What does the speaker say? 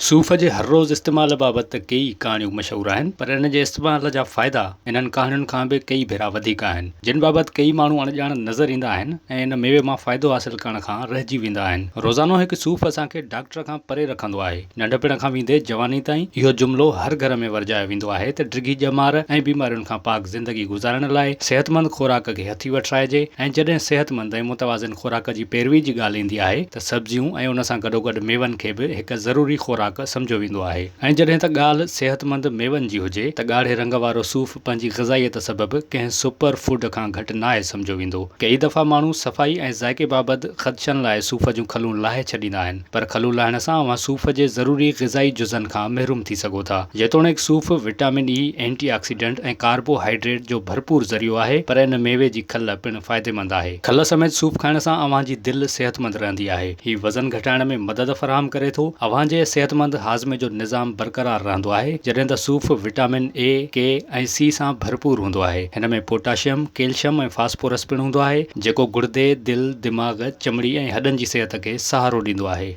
صوف جي هر روز استعمال بابت ته ڪيئي ڪهاڻيون مشهور آهن پر ان جي استعمال جا فائدا انهن ڪهاڻين کان به ڪيئي ڀيرا وڌيڪ آهن جن بابت ڪيئي ماڻهو اڻڄاڻ نظر ايندا آهن ۽ ان ميوي مان فائدو حاصل ڪرڻ کان رهجي ويندا آهن. روزانو هڪ صوف اسان کي ڊاڪٽر کان پري رکندو آهي. ننڍپڻ کان ويندي جواني تائين اهو جملو هر گهر ۾ ورجايو ويندو آهي ته ڊگهي ڄمار ۽ بيمارين کان پاڪ زندگي گذارڻ لاء صحتمند خوراڪ کي هٿي وٺرائجي ۽ جڏهن صحتمند ۽ متوازن خوراڪ جي پيروي جي ڳالهه ايندي آهي ته سبزيون ۽ ان سان گڏوگڏ ميون کي به هڪ ضروري خوراڪ سمجهيو ويندو آهي ۽ جڏهن ته ڳالهه صحتمند ميون جي هجي ته ڳاڙهي رنگ وارو صوف پنهنجي غذائيت سبب ڪنهن سپر فوڊ کان گهٽ ناهي سمجهيو ويندو. ڪيئي دفعا ماڻهو صفائي ۽ ذائقي بابت خدشن لاء صوف جون کلون لاهي ڇڏيندا آهن پر کلون لاهڻ سان اوهان صوف جي ضروري غذائي جزن کان محروم ٿي سگهو ٿا. جيتوڻيڪ صوف وٽامن اي، اينٽي آڪسيڊنٽ ۽ ڪاربو هائيڊريٽ جو ڀرپور ذريعو آهي پر ان ميوي جي کل پڻ فائديمند آهي. کل سميت صوف کائڻ سان اوهان جي دل صحتمند رهندي آهي. هي وزن گهٽائڻ ۾ مدد فراهم ڪري ٿو. اوهان جي صحتمند هاضمي جو نظام برقرار رهندو آهي. جڏهن ته صوف وٽامن اي، ڪي ۽ سي سان ڀرپور هوندو آهي. هن ۾ پوٽاشيم، ڪيلشم ۽ فاسفورس پڻ هوندو آهي، جيڪو گڙدي، دل، دماغ، چمڙي ۽ هڏن جي صحت کي سهارو ڏيندو آهي.